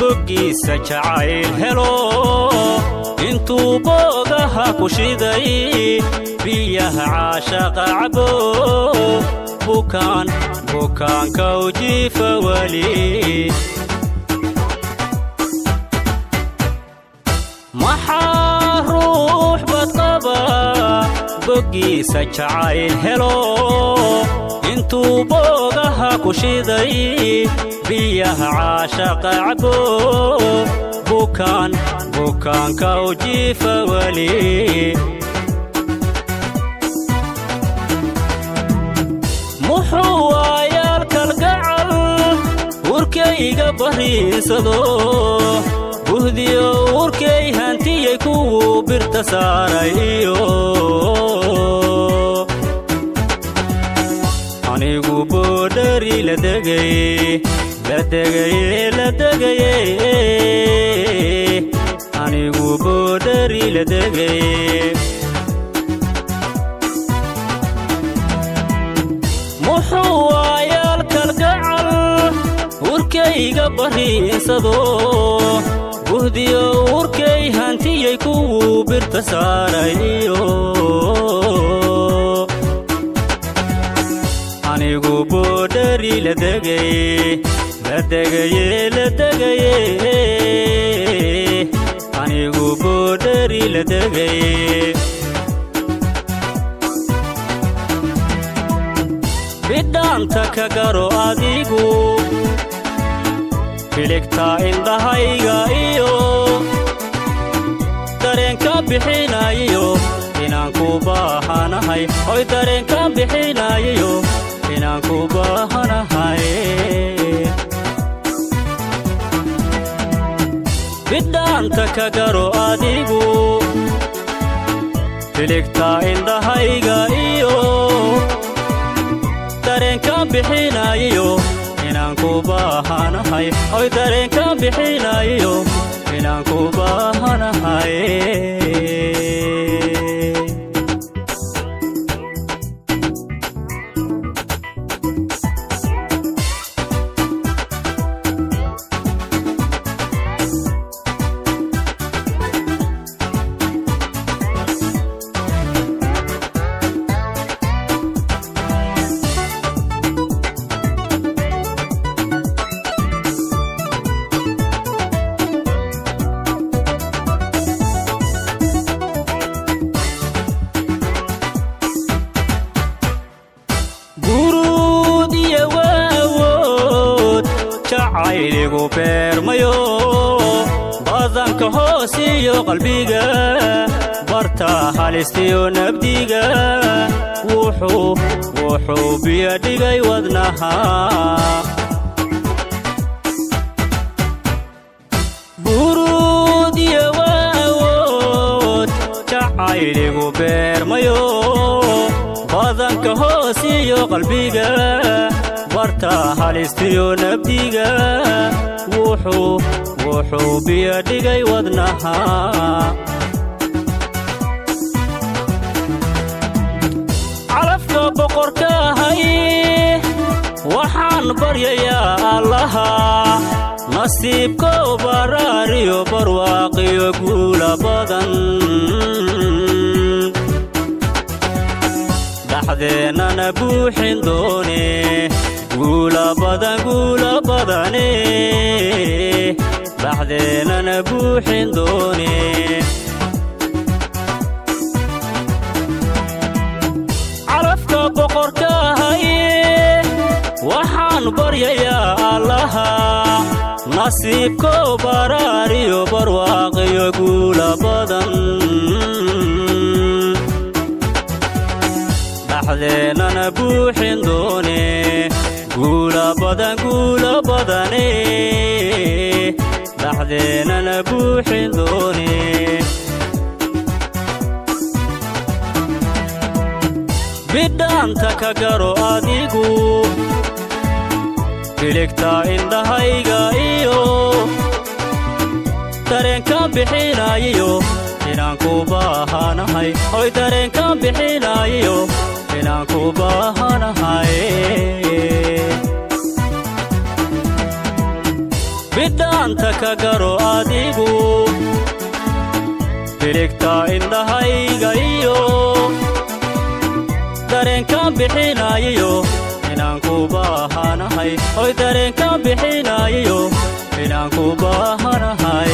Boggiisa jacayl helo intuu boogaha ku shiday biyaha caashaqa cabo bukaan bukaanka u jiifa weli maxaa ruux badqaba boggiisa jacayl helo intuu boogaha ku shiday biyaha caashaqa cabo bukaan bukaanka u jiifa weli muxuu waayaal kalgacal urkayga bariinsado buhdiyo urkay hantiyey kuwuu birta saaray iyo anigu boodhari la degay la degay la degaye anigu boodhari la degay muxuu waayaal kalgacal urkayga bariinsado buhdiyo urkay hantiyey kuwuu birta saaray iyo anigu boodhari la degay la degaye la degaye anigu boodhari la degay bidhaanta ka garo adigu biligta indhahayga iyo dareenka bixinayo inaan ku baahanahay oy dareenka bixinayo inaan ku baahanahay bidhaanta ka garo adigu biligta indhahayga iyo dareenka bixinayo inaan ku baahanahay oy dareenka bixinayo inaan ku baahanahay. Guruud iyo waawood jacayligu beermayo badanka hoos iyo qalbiga barta halistiyo nabdiga wuxuu biyo dhigay wadnaha buruud iyo waawood jacayligu beermayo badanka hoos iyo qalbiga barta halistiyo nabdiga wuxuu biyo dhigay wadnaha calafka boqorka ahay waxaan baryayaa allaha nasiibko baraariyo barwaaqiyo guula badan dhaxdeennana buuxin doone guula badan guula badane dhaxdeennana buuxin doone calafka boqorka ahay waxaan baryayaa allaha nasiibko baraariyo barwaaqiyo guula badan dhaxdeennana buuxin doone guula badan guula badane dhaxdeennana buuxin doone bidhaanta ka garo adigu biligta indhahayga iyo dareenka bixinayo inaan ku baahanahay oy dareenka bixinayo inaan ku baahanahay bidhaanta Astaanta ka garo adigu, biligta indhahayga iyo dareenkaan bixinayayo inaan ku baahanahay. Oy, dareenkaan bixinayayo inaan ku baahanahay.